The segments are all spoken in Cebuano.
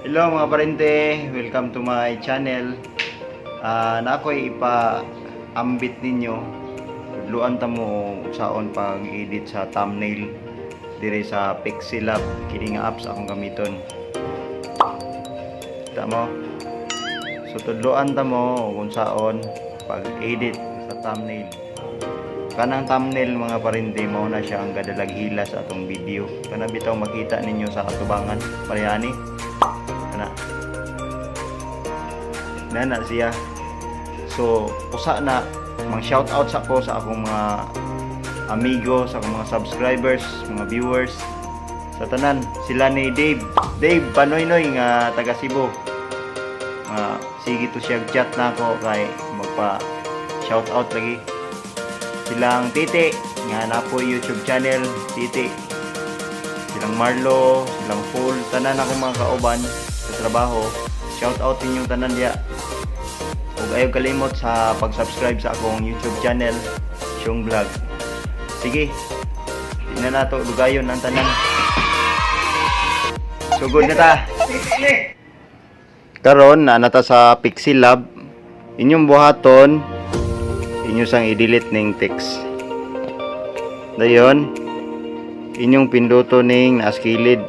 Hello, mga parente, welcome to my channel. Na ako'y ipa-ambit ninyo. Tudluan ta mo saon pag-edit sa thumbnail dire sa Pixellab, kini nga apps akong gamiton. Kita mo? So tudluan ta mo kung saon pag-edit sa thumbnail. Kanang thumbnail, mga parente, mao na siya ang gadalag hila sa atong video. Kana bitaw makita ninyo sa atubangan, parehani. Kana. Nana siya. So, usa na mang shout out sa ko sa akong mga amigo, sa akong mga subscribers, mga viewers, sa tanan, sila ni Dave. Dave Panoynoy nga taga Cebu. Sige to siya chat na ako kay magpa shout out lagi. Silang Titi nga napo YouTube channel Titi. Silang Marlo, silang Paul, tanan akong mga kauban sa trabaho. Shout out ninyong tanan diya. Ug ayaw kalimot sa pag-subscribe sa akong YouTube channel, Siyong Vlog. Sige, di na nato dugayon ang tanan. Sugod na ta. Karon na ta sa Pixel Lab. Inyong buhaton, inyo sang i-delete ning text. Dayon, inyong pinduto ning naas kilid.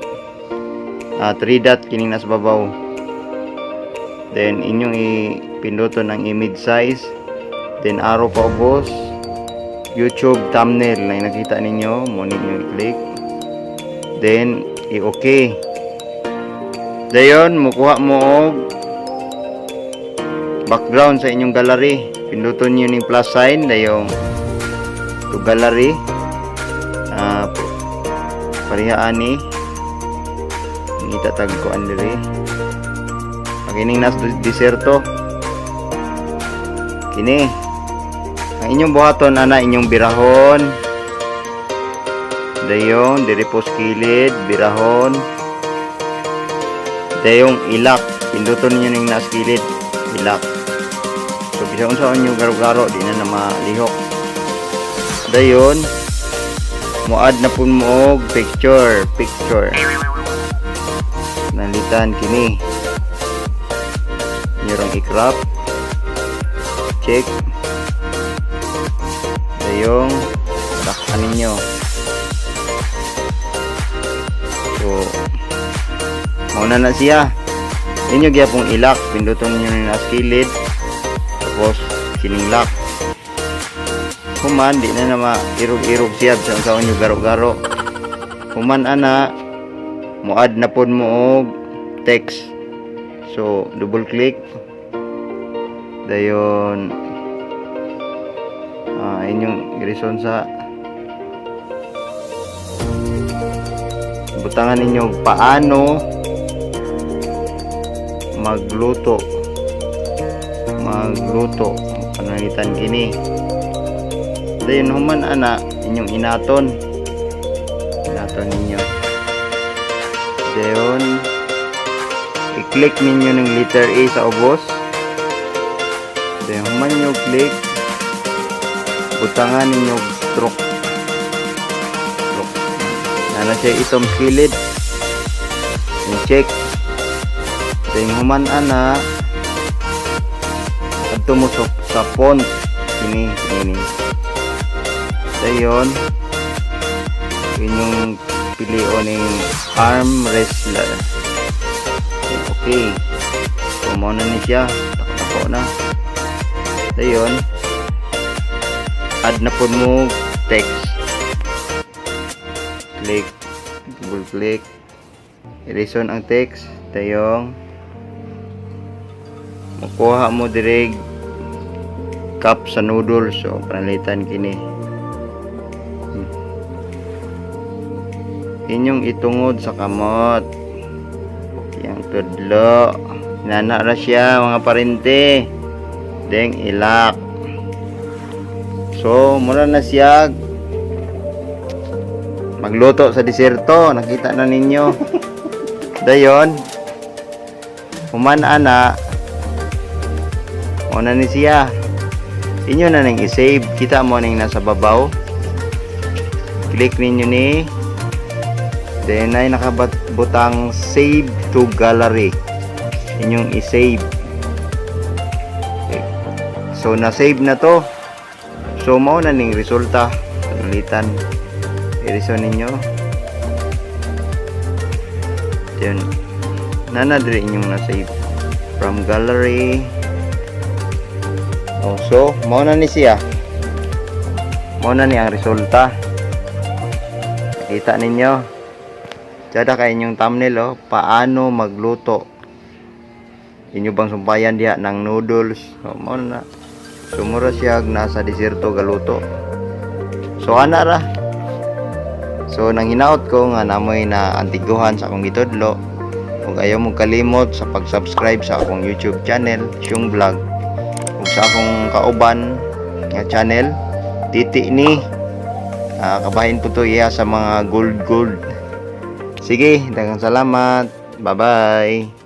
Three dot kining nas babaw. Then inyong ipinduto ng image size. Then arrow paubos. YouTube thumbnail na nakita ninyo, mo ninyo i-click. Then i-okay. Dayon mukuha mo og background sa inyong gallery. Pinduton niyo ning plus sign, dayong to gallery. Pareha ani. Ngita tag kuan diri. Ang ining nas diserto. Kini. Ang inyong buhaton ana, inyong birahon. Dayon diri po sa kilid, birahon. Dayong i-lock. Pinduton ninyo ning nas kilid, i-lock. So bisan unsa inyo garo-garo, di na na malihok. Dayon mo-add na pud mo og picture, picture. Nalitan kini. Inyo rang i-crop. Check. Dayong takpan ninyo. So mao na na siya. Inyo gyapong i-lock, pinduton ninyo ni nas kilid. Tapos kining lock. Human di na na mairog-irog siya sa unsa inyo garo-garo. Human ana, mo-add na pod mo og text. So double click. Dayon inyong reason sa butangan ninyo "Paano magluto", magluto panangitan kini. Dayon human ana, inyong inaton, inaton ninyo. Dayon i-click ninyo ng letter A sa ubos. Dayon human nyo click, butangan ninyo stroke, stroke na na siya itom kilid. I-check. Dayon human ana, adto mo sa font, kini kini. Dayon inyong pilion ning arm wrestler. Okay, so mao na ni siya, takbo na. Dayon add na pod mo text. Click, double click, erase ang text. Dayong makuha mo direct cup sa noodles. So panalitan kini. Inyong itungod sa kamot yang tudlo. Nana ra siya, mga parente. Deng i-lock. So mura na siya magluto sa diserto, nakita na ninyo. Dayon human ana, una ni siya, inyo na nang i-save. Kita mo ning nasa babaw, click ninyo ni. Then ay nakabat butang "Save to gallery". Inyong i-save. Okay. So na-save na to. So mao na ning resulta. Panulitan. Iriso ninyo. Then nana diri inyong na-save from gallery. Oh, so mao na ni siya. Mao na ni ang resulta. Nakita ninyo. Tsada kay inyong thumbnail, oh, paano magluto. Inyo bang sumpayan diha ng noodles? So, mao na. So mura siya nasa diserto galuto. So ana ra. So nang hinaot ko nga namoy na antiguhan sa akong gitudlo. Ug ayaw mo kalimot sa pag-subscribe sa akong YouTube channel, Syung Vlog. Ug sa akong kauban nga channel, Titi ni. Ah, kabahin po to iya sa mga gold gold. Sige, daghang salamat. Bye-bye.